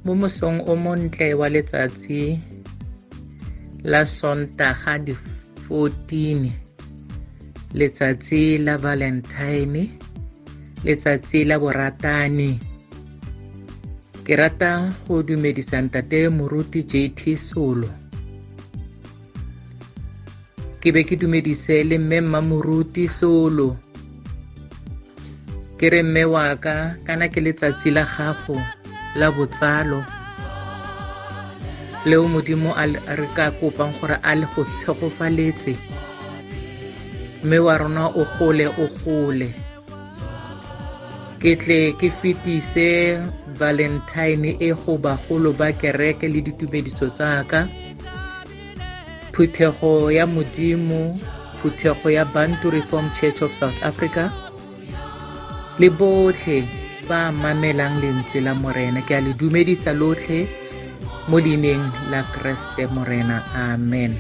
Mo mosong o montle wa letsatsi la Sontaga di 14, letsatsi la Valentine, letsatsi la boratani, ke rata go dumedisa ntate Moruti JT Solo. Ke be ke dumedise le mme Mmamoruti Solo. Ke re mme wa ka, kana ke letsatsi la gago la botsalo leo Modimo a re ka kopang gore a le go tshegofaletse, mme wa rona o gole o gole. Ke tle ke fetise Valentine e go bagolo ba kereke le ditumediso tsa ka. Phuthego ya Modimo, phuthego ya Bantu Reform Church of South Africa, le botlhe ba mamelang lentswe la Morena. Ke a le dumedisa lotlhe mo leineng la Kreste Morena. Amen.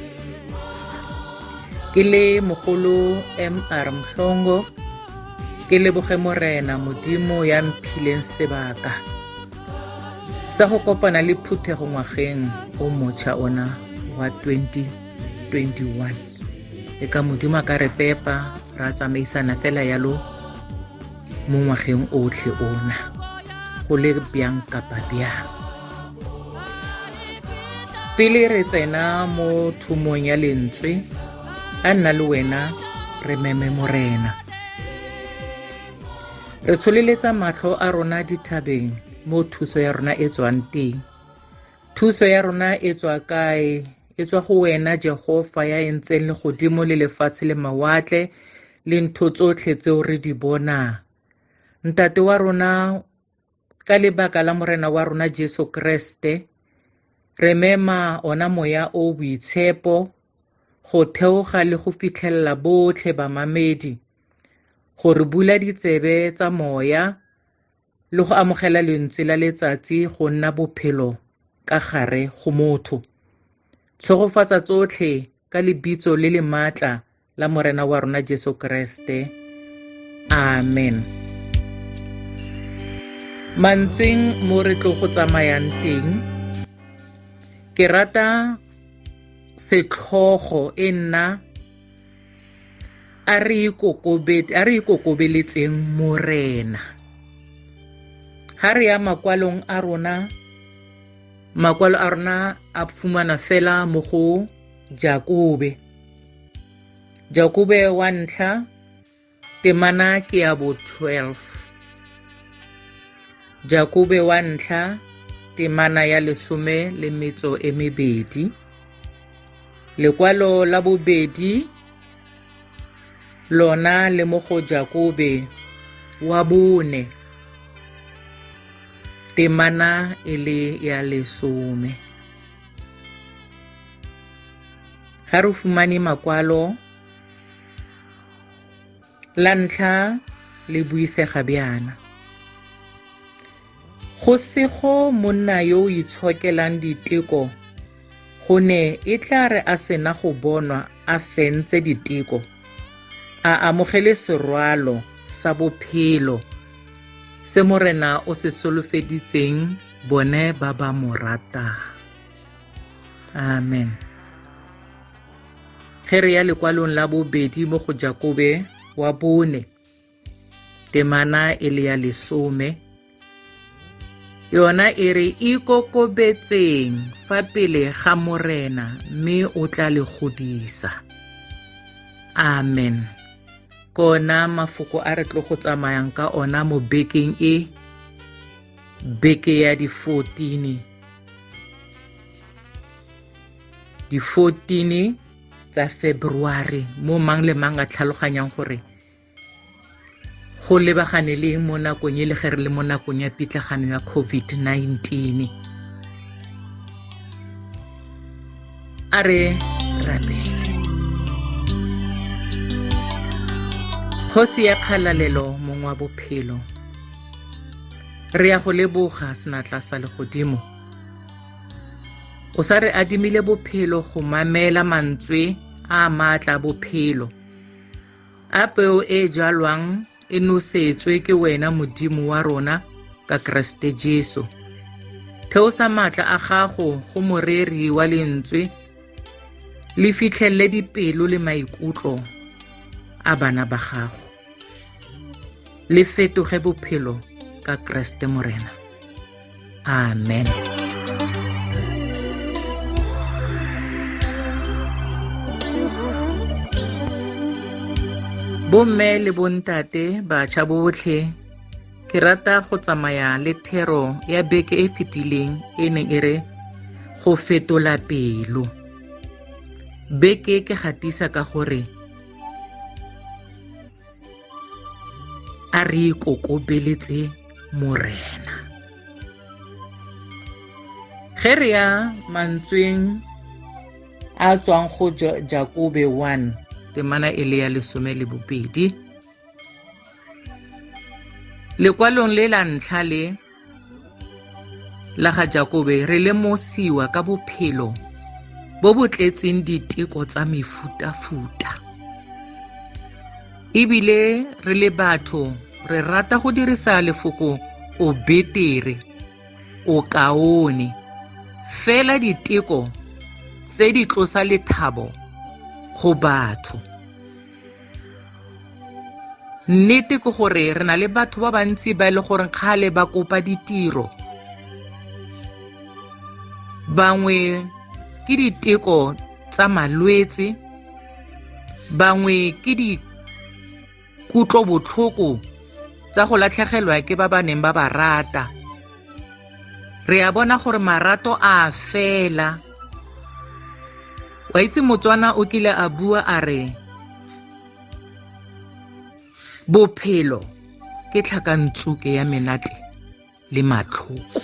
Ke le mogolo MR Mhlongo, ke leboge Morena Modimo ya mphileng sebaka sa go kopana le phuthego ngwageng o motšha ona wa 2021. E ka Modimo a ka re pepa ra tsamaisana fela yalo mo ngwageng otlhe ona, go le bjang kapa bjang. Pele re tsena mo thomong ya lentswe, a nna le wena re meme Morena. Re tsholeletsa matlho a rona dithabeng mo thuso ya rona e tswang teng. Thuso ya rona e tswa kae? E tswa go wena Jehofa ya entseng legodimo le lefatshe le mawatle le ntho tsotlhe tseo re di bonang. Ntate wa rona, ka lebaka la Morena wa rona Jesu Kreste, re mema ona moya o boitshepo go theoga le go fitlhelela botlhe bamamedi, go re bula ditsebe tsa moya le go amogela lentswe la letsatsi go nna bophelo ka gare go motho. Tshegofatsa tsotlhe ka lebitso le le maatla la Morena wa rona Jesu Kreste. Amen. Mantsweng mo re tlo go tsamayang teng, ke rata setlhogo e nna a re ikokobeletseng Morena. Ha re ya makwalong a rona, makwalo a rona a fumana fela mo go Jakobe. Jakobe wa ntlha Temana ke ya bo 12. Jakobe wa ntlha, temana ya 12. Lekwalo la bobedi lona le mo go Jakobe wa bone, temana e le ya 10. Ga re fumane makwalo, la ntlha le buisega bjana. Go sego monna yo o itshokelang diteko, gonne e tla re a sena go bonwa a fentse diteko, a amogele serwalo sa bophelo se Morena o se solofeditseng bone ba ba mo ratang. Amen. Ge re ya lekwalong la bobedi mo go Jakobe wa bone, temana e le ya 10, yona e re ikokobetseng fa pele ga Morena mme o tla le godisa. Amen. Kona mafoko a re tlo go tsamayang ka ona mo bekeng e, beke ya di 14. Di 14 tsa February, mo mang le mang a tlhaloganyang gore go lebagane le eng mo nakong e le ge re le mo nakong ya pitlagano ya COVID-19. A re rapele. Kgosi ya kgalalelo, mong wa bophelo, re ya go leboga senatla sa legodimo. O sa re adimile bophelo go mamela mantswe a maatla a bophelo. A peo e jalwang e nosetswe ke wena Modimo wa rona ka Kriste Jesu. Theosa maatla a gago go moreri wa lentswe, le fitlhelele dipelo le maikutlo a bana ba gago. Le fetoge bophelo ka Kriste Morena. Amen. Bomme le bontate, batjha botlhe, ke rata go tsamaya le thero ya beke e fetileng e neng e re go fetola pelo. Beke ke gatisa ka gore a re ikokobeletse Morena. Ge re ya mantsweng a tswang go Jakobe 1, temana e le ya 12. Lekwalong le la ntlha le la ga Jakobe re lemosiwa ka bophelo bo bo tletseng diteko tsa mefutafuta. Ebile re le batho re rata go dirisa lefoko o betere, o kaone, fela diteko tse di tlosa lethabo go batho. Nnete ke gore re na le batho ba bantsi ba e le gore kgale ba kopa ditiro. Bangwe ke diteko tsa malwetse, bangwe ke dikutlobotlhoko tsa go latlhegelwa ke ba ba neng ba ba rata. Re a bona gore marato a fela. Wa itse Motswana o kile a bua a re bophelo ke tlhakantsuke ya menate le matlhoko.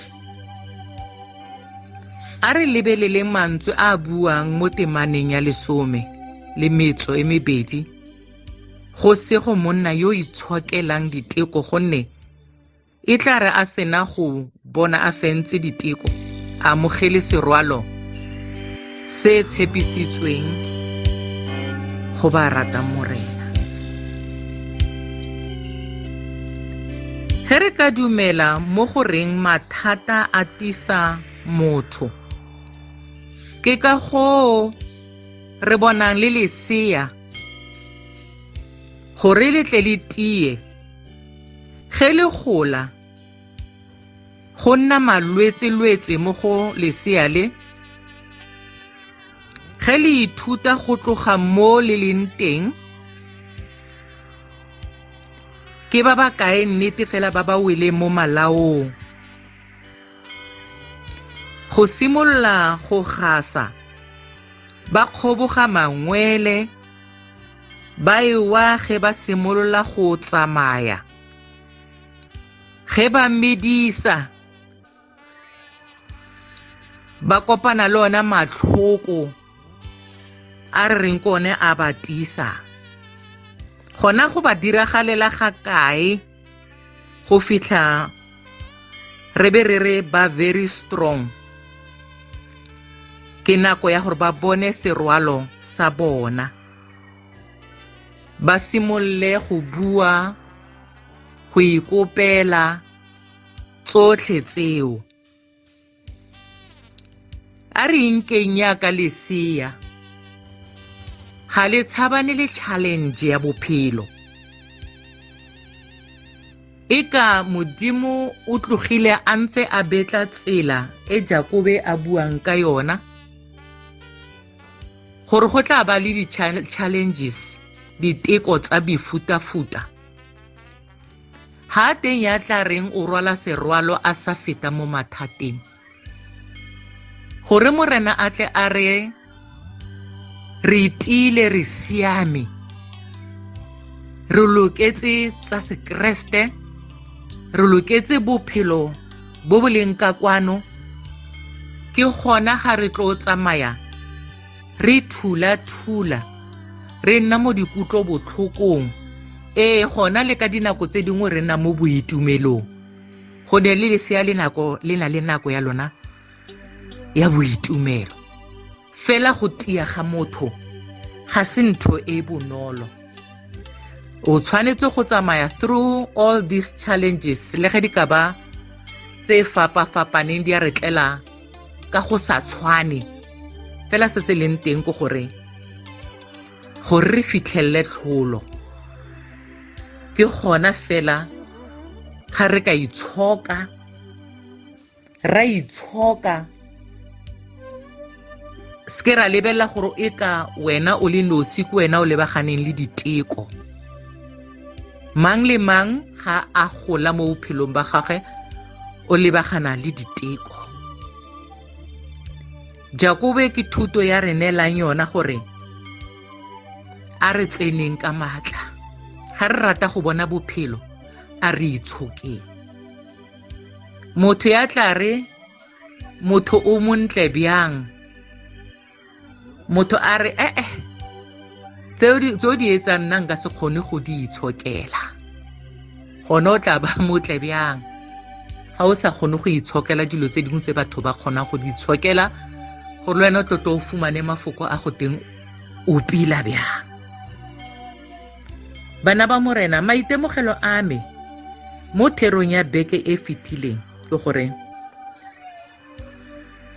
A re lebeleleng mantswe a a buang mo temaneng ya 12, go sego monna yo itshokelang diteko gonne e tla re a sena go bona a fentse diteko, a amogele serwalo se tshepisitsweng go ba ratang Morena. Ge re ka dumela mo go reng mathata a tisa motho, ke ka goo re bonang le lesea gore le tle le tie. Ge le gola, go nna malwetse-lwetse mo go lesea le. Ge le ithuta go tloga mo le leng teng, Ke ba ba kae nnete fela ba ba weleng mo malaong? Go simolola go gasa, ba kgoboga mangwele, ba ewa ge ba simolola go tsamaya. Ge ba medisa, ba kopana le ona matlhoko a re reng ke one a ba tiisa. Gona go ba diragalela ga kae go fitlha re be re re ba very strong? Ke nako ya gore ba bone serwalo sa bona, ba simolole go bua, go ikopela, tsotlhe tseo. A re inkeng yaka lesea, ga le tshabane le challenge ya bophelo. E ka Modimo o tlogile a ntse a betla tsela e Jakobe a buang ka yona, gore go tla ba le di-challenges, diteko tsa mefutafuta. Ha teng ya tla reng o rwala serwalo a sa feta mo mathateng. Gore Morena a tle a re re tiile, re siame, re loketse tsa Sekreste, re loketse bophelo bo bo leng ka kwano, ke gona ga re tlo tsamaya re thula-thula, re nna mo dikutlo botlhokong. Ee, gona le ka dinako tse dingwe re nna mo boitumelong, go ne le lesea le nako le na le nako ya lona ya boitumelo. Fela go tia ga motho ga se ntho e bonolo. O tshwanetse go tsamaya through all these challenges, le ge di ka ba tse fapa-fapaneng, di a re tlela ka go sa tshwane. Fela se se leng teng ke gore gore re fitlhelele tlholo, ke gona fela ga re ka itshoka, ra itshoka. Se ke ra lebelela gore e ka wena o le nosi ke wena o lebaganeng le diteko. Mang le mang ga a gola mo bophelong ba gagwe o lebagana le diteko. Jakobe ke thuto ya re neelang yona gore a re tseneng ka maatla. Ga re rata go bona bophelo, a re itshokeng. Motho ya tla re motho o montle bjang, motho a re ee, tseo di etsang nna nka se kgone go di itshokela. Gone o tla ba motle bjang ga o sa kgone go itshokela dilo tse dingwe tse batho ba kgonang go di itshokela, gore le wena o tlotlo o fumane mafoko a go teng o pila bjang. Bana ba Morena, maitemogelo a me mo therong ya beke e fetileng ke gore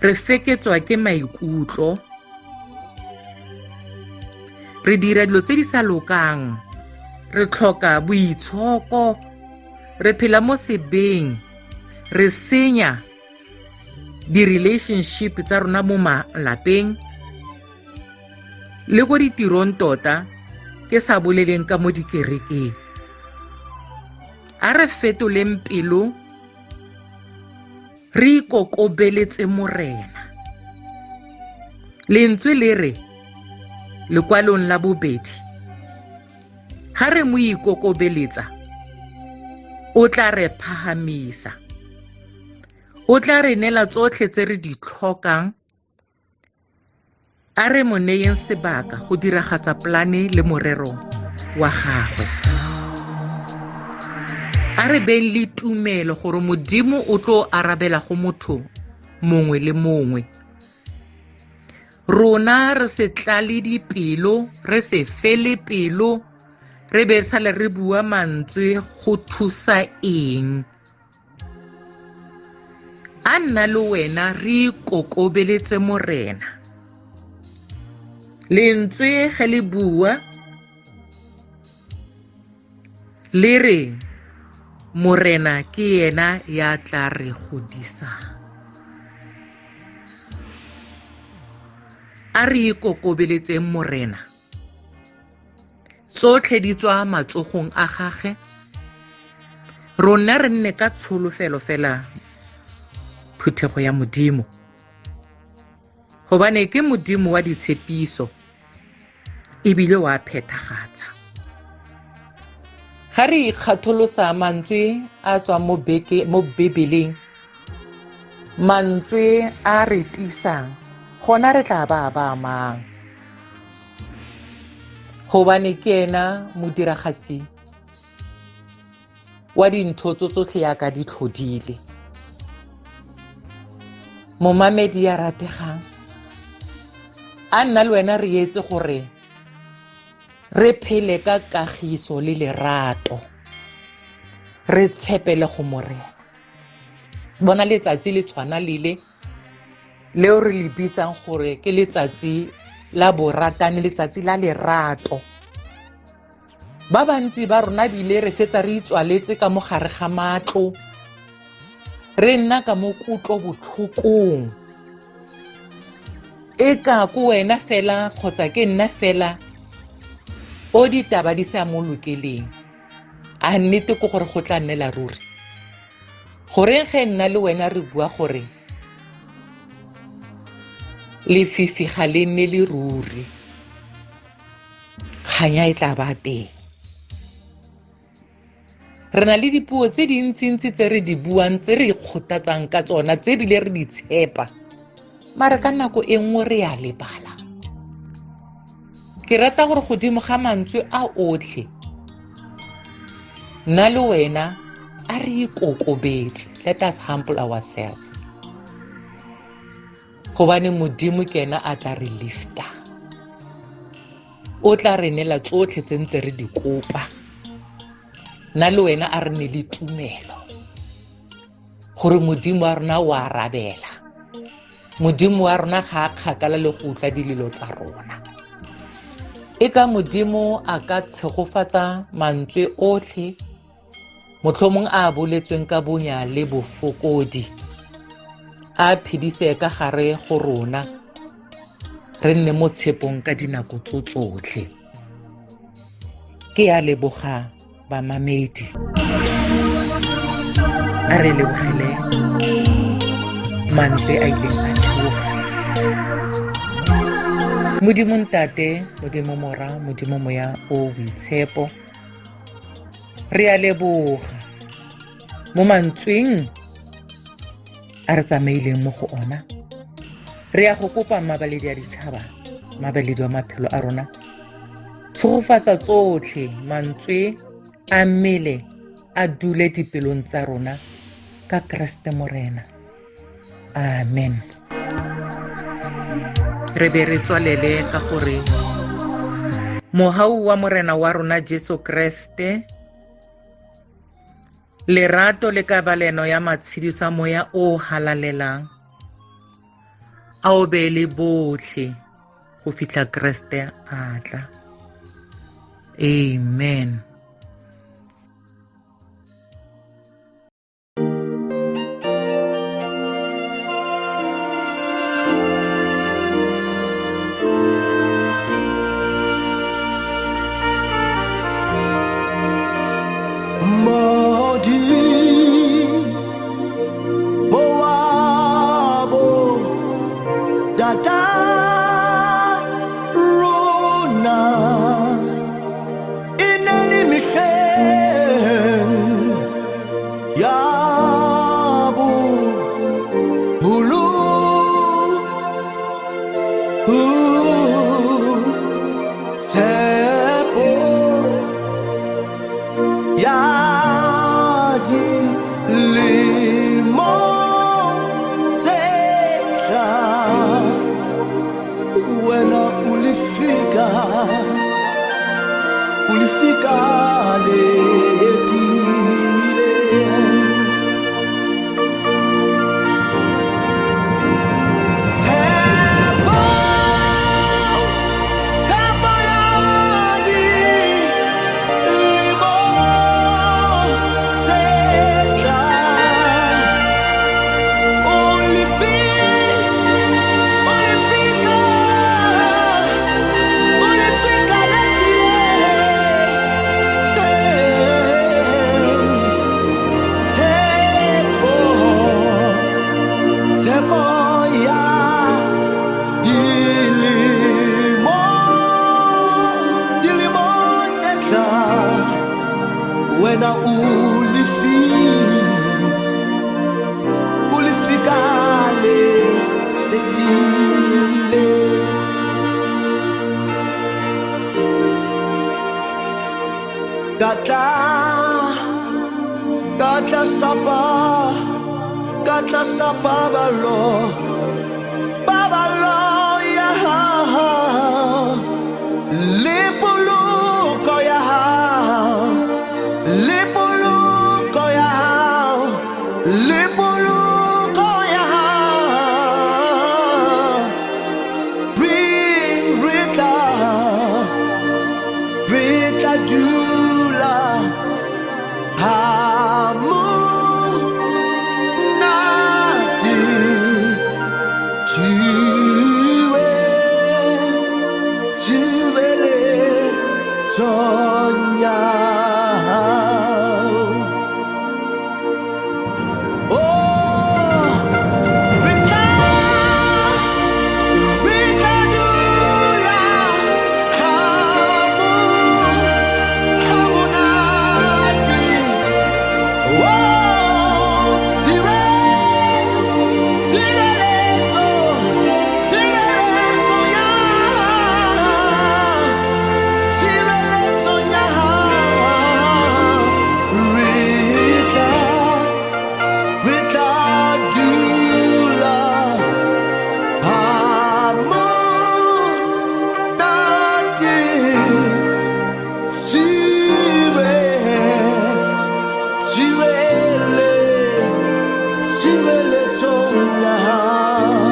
re feketswa ke maikutlo, re dira dilo tse di sa lokang, re tlhoka boitshoko, re phela mo sebeng, re senya di-relationship tsa rona mo malapeng le ko ditirong tota, ke sa boleleng ka mo dikerekeng. A re fetoleng pelo, re ikokobeletse Morena. Lentswe le re lekwalong la bobedi, ga re mo ikokobeletsa, o tla re phahamisa, o tla re neela tsotlhe tse re di tlhokang. A re mo neyeng sebaka go diragatsa polane le morero wa gagwe. A re beng le tumelo gore Modimo o tlo arabela go motho mongwe le mongwe. Rona re se tlale dipelo, re se fele pelo, re be sale re bua mantswe go thusa eng. A nna le wena re ikokobeletse Morena. Lentswe ge le bua le re Morena ke yena ya tla re godisang. A re ikokobeletseng Morena. Tsotlhe di tswa matsogong a gagwe. Rona re nne ka tsholofelo fela, phuthego ya Modimo, gobane ke Modimo wa ditshepiso ebile wa phethagatsa. Ga re ikgatholosa mantswe a tswang mo beke mo Bibeleng, mantswe a re tiisang, gona re tla ba ba amang, gobane ke ena modiragatsi wa dintho tso tsotlhe yaka di tlhodile. Momamedi ya rategang, a nna le wena re etse gore re phele ka kagiso le lerato, re tshepele go Morena. Bona letsatsi le tshwana lele leo re le bitsang gore ke letsatsi la boratani, letsatsi la lerato. Ba bantsi ba rona bile re fetsa re itswaletse ka mo gare ga matlo, re nna ka mo kutlo botlhokong, e ka ko wena fela kgotsa ke nna fela o ditaba di sa mo lokeleng. A nnete ke gore go tla nnela ruri? Goreng ge nna le wena re bua gore lefifi ga le nne le ruri, kganya e tla ba teng? Re na le dipuo tse dintsintsi tse re di buang, tse re ikgothatsang ka tsona, tse ebile re di tshepa, mare ka nako e nngwe re a lebala. Ke rata gore godimo ga mantswe a otlhe, nna le wena a re ikokobetse. Let us humble ourselves, gobane Modimo ke ena a tla re lifta, o tla re neela tsotlhe tse ntse re di kopa. Nna le wena a re ne le tumelo gore Modimo wa rona o arabela. Modimo wa rona ga a kgakala le go utlwa dilelo tsa rona. E ka Modimo a ka tshegofatsa mantswe otlhe motlhomong a boletsweng ka bonya le bofokodi, a phedise ka gare go rona, re nne mo tshepong ka dinako tso tsotlhe. Ke a leboga bamamedi, a re lebogele mantswe a ileng a theoga. Modimo Ntate, Modimo Mora, Modimo Moya o Boitshepo, re a leboga mo mantsweng a re tsamaileng mo go ona. Re ya go kopa mabaledi a ditšhaba, mabaledi wa maphelo a rona, tshegofatsa tsotlhe mantswe a mmele a dule dipelong tsa rona ka Kreste Morena. Amen. Re be re tswalele ka gore mohau wa Morena wa rona Jesu Kreste, lerato le kabaleno ya matshediso a Moya o halalelang a o be le botlhe go fitlha Kreste a tla. Amen. Tata rona e ne le Wena o lefika le le tiileng. Ka tla, ka tlasa ka tlasa paballo, paballo ya hao, le poloko ya hao, le poloko ya hao, le poloko ya hao. Re tla dula ha monate. Tshireletsong ya hao. Oh, re tla dula ha monate. Oh, tshireletso, tshireletso ya hao, tshireletso ya hao. Re tla dula ha monate. Tshireletsong ya hao.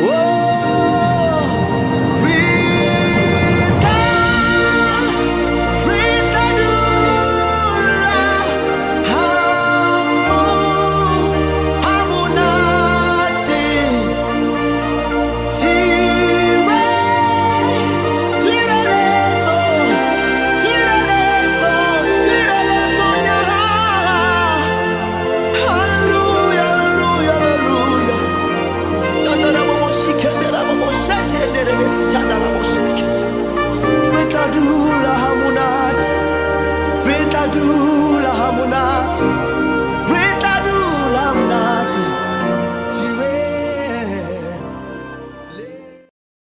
Oh, re tla dula ha monate. Tshireletso, tshireletso, tshireletso ya hao. Hallelujah, hallelujah, hallelujah. Re tla dula ha monate, re tla dula ha monate.